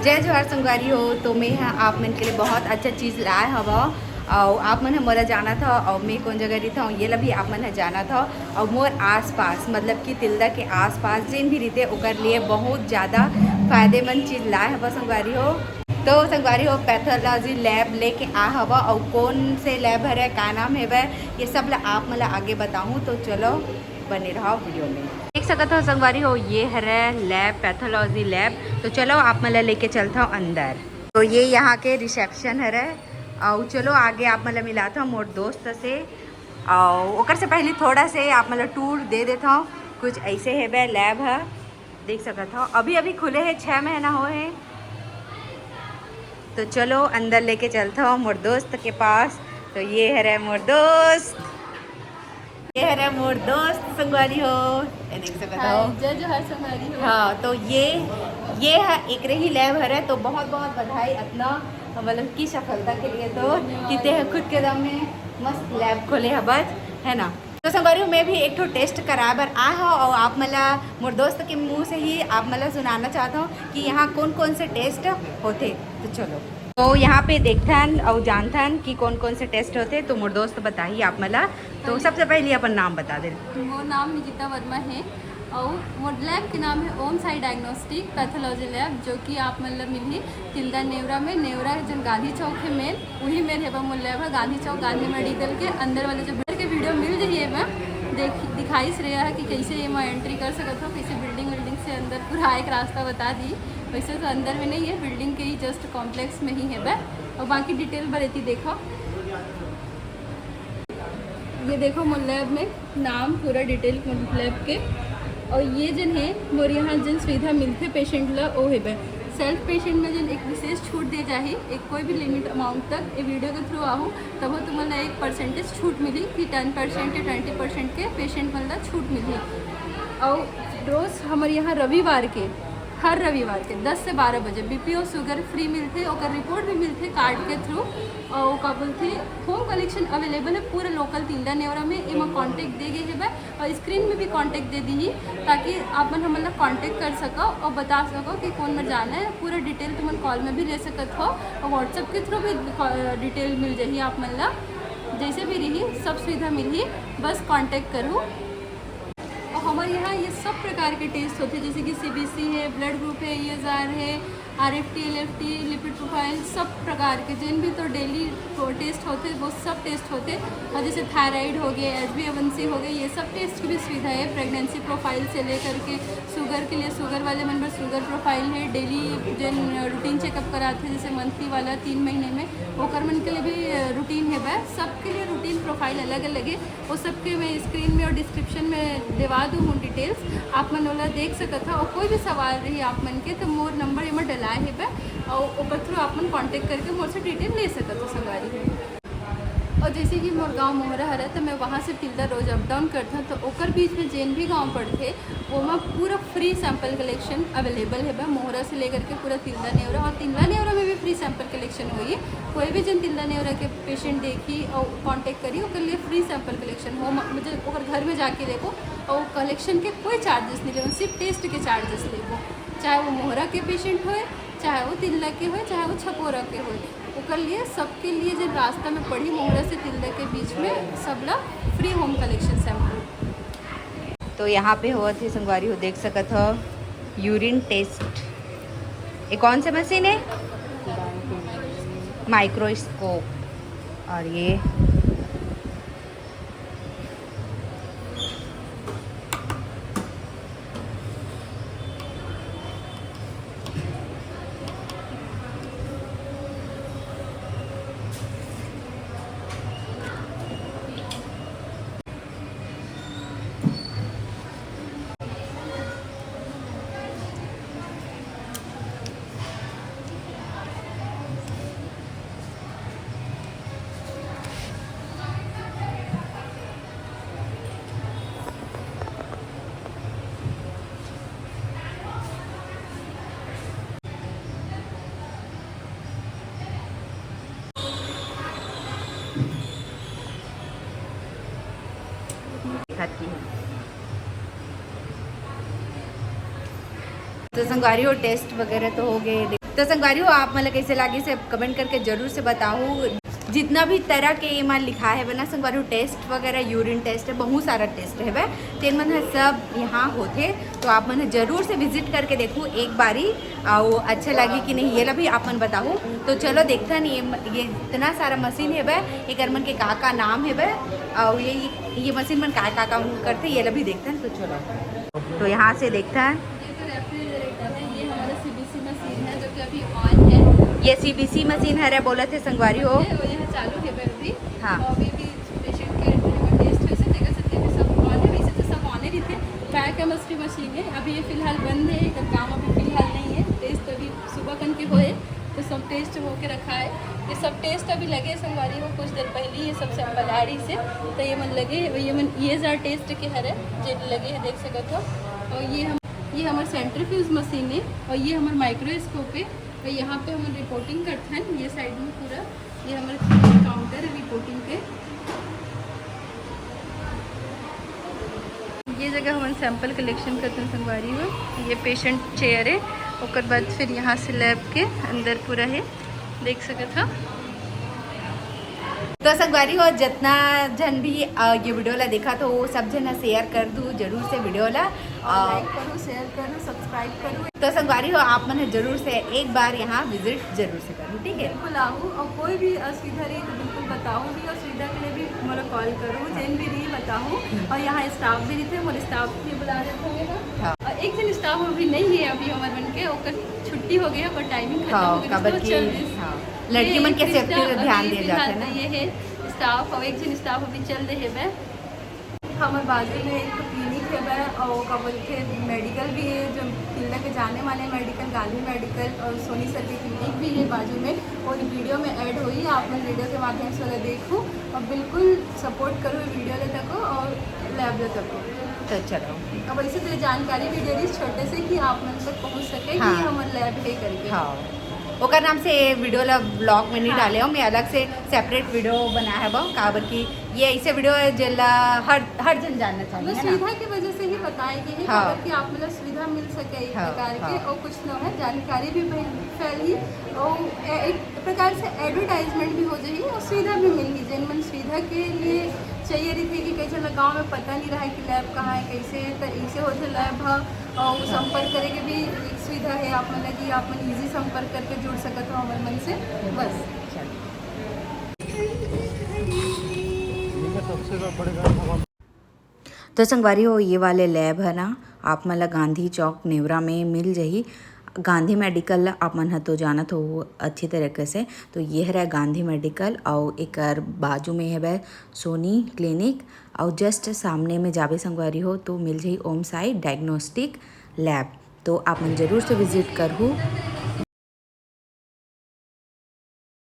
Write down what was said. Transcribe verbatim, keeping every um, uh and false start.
जय जोहार संगवारी हो। तो मैं ह आप मन के लिए बहुत अच्छा चीज़ लाए हवं, अउ आप मन ह मोला जानत हव, अउ मैं कौन जगह रहिथव, ये ला भी आप मन ह जानत हव। अउ मोर आसपास, मतलब कि तिल्दा के आसपास जेन भी रहिथे, ओकर लिए बहुत ज़्यादा फायदेमंद चीज़ लाए हवं संगवारी हो। तो संगवारी हो, पैथोलॉजी लैब लेके आ हवं, अउ कौन से लैब हरे, का नाम हेवय, ये सब ला आप मन ला आगे बताहूँ। तो चलो, बने रहो वीडियो में। देख सकत हो संगवारी हो, ये हरे लैब, पैथोलॉजी लैब। तो चलो, आप मन ला लेके चलत हव अंदर। तो ये यहाँ के रिसेप्शन हरे, अउ चलो आगे आप मन ला मिलात हव मोर दोस्त से। अउ ओकर से पहले थोड़ा से आप मन ला टूर दे देत हव। कुछ ऐसे हेबे लैब ह, देख सकत हव, अभी अभी खुले हे, छः महीना होए हे। तो चलो, अंदर लेके चलत हव मोर दोस्त के पास। तो ये हरे मोर दोस्त, ये हरे मोर दोस्त संगवारी हो, ये देख सकत हव। हाय, जय जोहार संगवारी हो। हाँ, तो ये, ये ह एकरे ही लैब हरे। तो बहुत बहुत बधाई अतना, मतलब कि सफलता के लिए। तो धन्यवाद। किते ह खुद के दम में मस्त लैब खोले हवस, है ना? तो संगवारी हो, मैं भी एक ठो टेस्ट कराए बर आए हव, अउ आप मन ला मोर दोस्त के मुंह से ही आप मन ला सुनाना चाहत हव कि यहाँ कौन कौन से टेस्ट होथे। तो चलो, तो यहाँ पे देखथन अउ जानथन कि कौन कौन से टेस्ट होथे। तो मोर दोस्त बताही आप मन ला। तो सबसे पहले अपन नाम बता दे। मोर नाम निकिता वर्मा हे, अउ मोर लैब के नाम हे ओम साई डायग्नोस्टिक पैथोलॉजी लैब, जो कि आप मन ला मिलही तिल्दा नेवरा में। नेवरा जन गांधी चौक हे मेन, उही मेर हेबा मोर लैब ह, गांधी चौक, गांधी मेडिकल के अंदर वाले जो घर के वीडियो मिल जाही एमा। देख, दिखाइस रेहे ह कि कैसे एमा एंट्री कर सकत हो, कैसे बिल्डिंग विल्डिंग से अंदर पूरा एक रास्ता बता दी। वैसे तो अंदर में नहीं है, बिल्डिंग के ही जस्ट कॉम्प्लेक्स में ही हेबे। और बाकी डिटेल बर एती देखो, ये देखो मोर लैब में नाम, पूरा डिटेल मोर लैब के। और ये जन है मोर यहाँ जन सुविधा मिलथे पेशेंट ला, ओ हेबे। सेल्फ पेशेंट में जन एक विशेष छूट दे जाही, एक कोई भी लिमिट अमाउंट तक, ये वीडियो के थ्रू आहू, तब तुमन ला एक परसेंटेज छूट मिली कि टेन परसेंट या ट्वेंटी परसेंट के पेशेंट मन ला छूट मिली। और रोज हमर यहाँ रविवार के, हर रविवार के दस से बारह बजे बीपी और शुगर फ्री मिलथे, ओकर रिपोर्ट भी मिलथे कार्ड के थ्रू। और का बोलथे, होम कलेक्शन अवेलेबल है पूरा लोकल तिल्दा नेवरा में। एमा कॉन्टैक्ट दे गए हेबे और स्क्रीन में भी कॉन्टैक्ट दे दीही, ताकि आप मन हमन ला कॉन्टैक्ट कर सको और बता सको कि कौन बर जाना है। पूरा डिटेल तुमन कॉल में भी ले सकत हो और व्हाट्सएप के थ्रू भी डिटेल मिल जाही आप मन ला। जैसे भी रही, सब सुविधा मिलही, बस कॉन्टैक्ट करू। और हमारे यहाँ ये सब प्रकार के टेस्ट होते हैं, जैसे कि सीबीसी है, ब्लड ग्रुप है, ईएसआर है, आरएफटी, एलएफटी, लिपिड प्रोफाइल, सब प्रकार के जिन भी तो डेली टेस्ट होते हैं, वो सब टेस्ट होते हैं। और जैसे थायराइड हो गए, एचबीएवनसी हो गई, ये सब टेस्ट की भी सुविधा है। प्रेगनेंसी प्रोफाइल से लेकर के शुगर के लिए, शुगर वाले मन पर शुगर प्रोफाइल है, डेली जिन रूटीन चेकअप कराते हैं, जैसे मंथली वाला तीन महीने में, ओकर मन के लिए भी रूटीन है। बस सबके लिए रूटीन प्रोफाइल अलग अलग है। वो सबके मैं स्क्रीन में और डिस्क्रिप्शन में देवा दूँ हूँ डिटेल्स, आप मन ओला देख सकत हो। और कोई भी सवाल रही आप मन के, तो मोर नंबर एमा डलाए हेबे, और ओकर थ्रू आप मन कॉन्टैक्ट करके मोर से डिटेल ले सकत हो संगवारी। और जैसे कि मोर गांव मोहरा हरे, तो मैं वहाँ से तिल्दा रोज अप डाउन करता हूँ, तो ओकर बीच में जेन भी गांव पड़थे, ओमा पूरा फ्री सैंपल कलेक्शन अवेलेबल हेबे। मोहरा से लेकर के पूरा तिल्दा नेवरा, और तिल्दा नेवरा में भी फ्री सैंपल कलेक्शन होई। कोई भी जन तिल्दा नेवरा के पेशेंट देखी और कॉन्टैक्ट करी, ओकर लिए फ्री सैंपल कलेक्शन हो, म-, मतलब ओकर घर में जाके लेबो और कलेक्शन के कोई चार्जेस नहीं लेबो, सिर्फ टेस्ट के चार्जेस लेबो। चाहे वो मोहरा के पेशेंट होए, चाहे वो तिल्दा के होए, चाहे वो छपोरा के होए, ओकर लिए, सबके लिए, जन रास्ता में पड़ी मोहरा से तिल्दा के बीच में, सबला फ्री होम कलेक्शन सैंपल। तो यहाँ पे होवत हे संगवारी हो, देख सकत हो यूरिन टेस्ट। ये कौन सा मशीन है? माइक्रोस्कोप। और ये दिखाती हूँ। तो संगवारी हो, टेस्ट वगैरह तो हो गए। तो संगवारी हो, आप मन ला कइसे लागिस हे, comment करके जरूर से बताहू। जितना भी तरह के एमा लिखा हे ना संगवारी हो, test वगैरह, urine test हे, बहुत सारा test हे, तेन मन ह सब यहाँ होथे। तो आप मन ह जरूर से visit करके देखू एक बारी, अउ अच्छा लगी कि नहीं, ये ला भी आप मन बताहू। तो चलो देखथन, ये ये इतना सारा मशीन हे, एकर मन के का का नाम हे, अउ ये ये मशीन मन का का काम करथे, ये ला भी देखथन। तो चलो, तो यहाँ से देखथन। ये तो रेफ्रिजरेटर है, ये हमारा सीबीसी मशीन है जो कि अभी ऑन है। ये सीबीसी मशीन हरे बोलत हे संगवारी हो। ये, ये चालू है अभी। हाँ। तो अभी भी पेशेंट के टेस्ट वैसे देखा सकते हैं, सब ऑन है, वैसे तो सब ऑन ही रहते। बायोकेमिस्ट्री मशीन है, अभी ये फिलहाल बंद है, इधर काम अभी फिलहाल नहीं है। टेस्ट अभी सुबह कन के होए, तो सब टेस्ट होके रखा है। ये सब टेस्ट अभी लगे संगवारी हो, कुछ देर पहले ये सब सैंपल आ रही से, तो ये मन लगे, ये मन ईएसआर टेस्ट के हरे, जे लगे है, देख सकत हो। और ये हम, ये हमार सेंट्रीफ्यूज मशीन है और ये हमार माइक्रोस्कोप है। और यहाँ पे हम रिपोर्टिंग करते हैं, ये साइड में पूरा, ये हमारे काउंटर है रिपोर्टिंग के। ये जगह हमन सैंपल कलेक्शन करथन संगवारी हो। ये पेशेंट चेयर है, ओकर बाद फिर यहाँ से लैब के अंदर पूरा है, देख सकत हो। तो संगवारी हो, जितना झन भी अ, ये वीडियो ला देखा, तो वो सब झन शेयर कर दू जरूर से वीडियो ला। और अ, लाइक करू, शेयर करू, सब्सक्राइब करू। तो संगवारी हो, आप मन ह जरूर से एक बार यहाँ विजिट जरूर से करू, ठीक है? बिल्कुल आहू, और कोई भी असुविधा रही तो बिल्कुल बताहू भी, असुविधा के लिए भी मोला कॉल करू, जेन भी रही बताहू। और यहाँ स्टाफ भी रहिथे, मोर स्टाफ भी बुला देते होंगे ना। हाँ। और एक जन स्टाफ अभी नहीं है, अभी हमर मन के ओकर छुट्टी हो गई है, ओकर टाइमिंग खत्म हाँ, हो गई, काबर तो कि चल दिस। हाँ, लड़की ये मन के एक सेफ्टी पे ध्यान दिए जाते हैं ना। ये है स्टाफ, और एक जन स्टाफ अभी चल रहे हैं। हमर बाजू में एक क्लिनिक है बे, और का बोलथे मेडिकल भी है, जो फील्ड के जाने वाले मेडिकल, गांधी मेडिकल और सोनी सर के क्लिनिक भी है बाजू में, और वीडियो में ऐड हुई, आप मन वीडियो के माध्यम से ओला देखू और बिल्कुल सपोर्ट करू वीडियो ले तको और लैब ले तको। तो चलो। अब ऐसे तो जानकारी भी दे रही छोटे से कि आप मन तक पहुंच सके कि हाँ। हमर लैब है करके। हाँ, ओकर नाम से ये वीडियो ला ब्लॉग में नहीं हाँ। डाले हो, मैं अलग से सेपरेट वीडियो बनाया है वो, काबर कि ये ऐसे वीडियो है जेला हर हर जन जानना चाहिए, मतलब है ना? सुविधा की वजह से ही बताए गए हैं, हाँ। ताकि आप मतलब सुविधा मिल सके एक हाँ, प्रकार के, हाँ। और कुछ ना है, जानकारी भी फैल- फैलही, और ए- एक प्रकार से एडवर्टाइजमेंट भी हो जाही और सुविधा भी मिलही। जेन मन सुविधा के लिए चाहिए रहिथे कि कई झन गाँव में पता नहीं रहा कि लैब कहाँ है, कैसे है, तो इसे होथे लैब ह, और हाँ। संपर्क करे के भी एक सुविधा है आप मन ला कि आप मन ईजी संपर्क करके जुड़ सकत हो हमर मन से। बस। तो संगवारी हो, ये वाले लैब है ना, आप मन ला गांधी चौक नेवरा में मिल जाही। गांधी मेडिकल ला आप मन ह तो जानत हो अच्छी तरीके से। तो ये हरे गांधी मेडिकल, अउ एकर बाजू में हवे सोनी क्लिनिक, अउ जस्ट सामने में जाबे संगवारी हो तो मिल जाही ओम साई डायग्नोस्टिक लैब। तो आप मन जरूर से विजिट करहू।